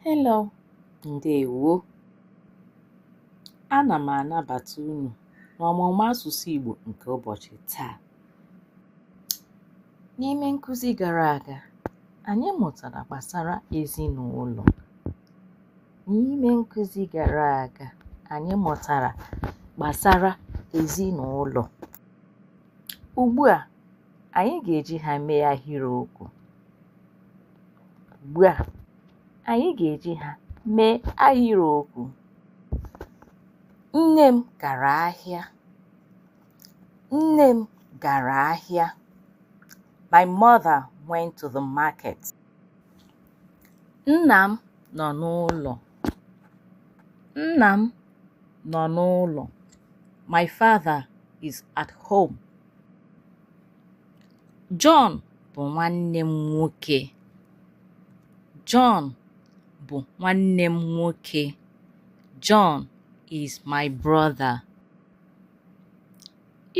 Hello, ǹdeèwo. Ana m anabata unu n'ọmụmụ asụsụ Igbo nke ụbọchị taa. N'ime nkụzi gara aga, anyị mụtara gbasara ezinụlọ. N'ime nkụzi gara aga, anyị mụtara gbasara ezinụlọ. Ugbu a, anyị ga-eji ha mee ahịrịokwu. Ugbu a, anyị ga-eji ha mee ahịrịokwu. Nne m gara ahịa. Nne m gara ahịa. My mother went to the market. Nna m nọ n'ụlọ. Nna m nọ n'ụlọ. My father is at home. John bụ nwanne m nwoke. John bụ nwanne m nwoke. John is my brother.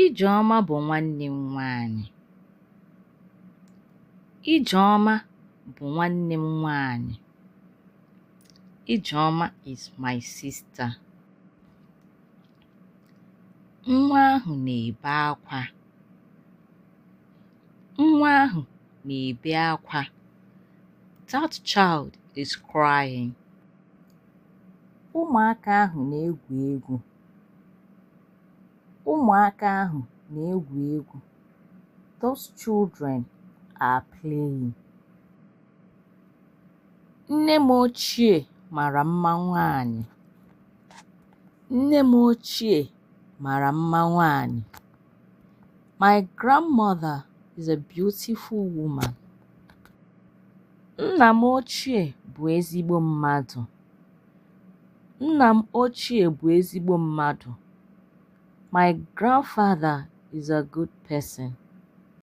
Ijeọma bụ nwanne m nwanyị. Ijeọma bụ nwanne m nwanyị. Ijeọma is my sister. Nwa ahụ na-ebe akwa. Nwa ahụ na-ebe akwa. That child is crying. Ụmụaka ahụ na-egwu egwu. Ụmụaka ahụ na-egwu egwu. Those children are playing. Nne m ochie mara mma nwanyị. Nne m ochie mara mma nwanyị. My grandmother is a beautiful woman. Nna m ochie bụ ezigbo mmadụ. Nna m ochie bụ ezigbo mmadụ. My grandfather is a good person.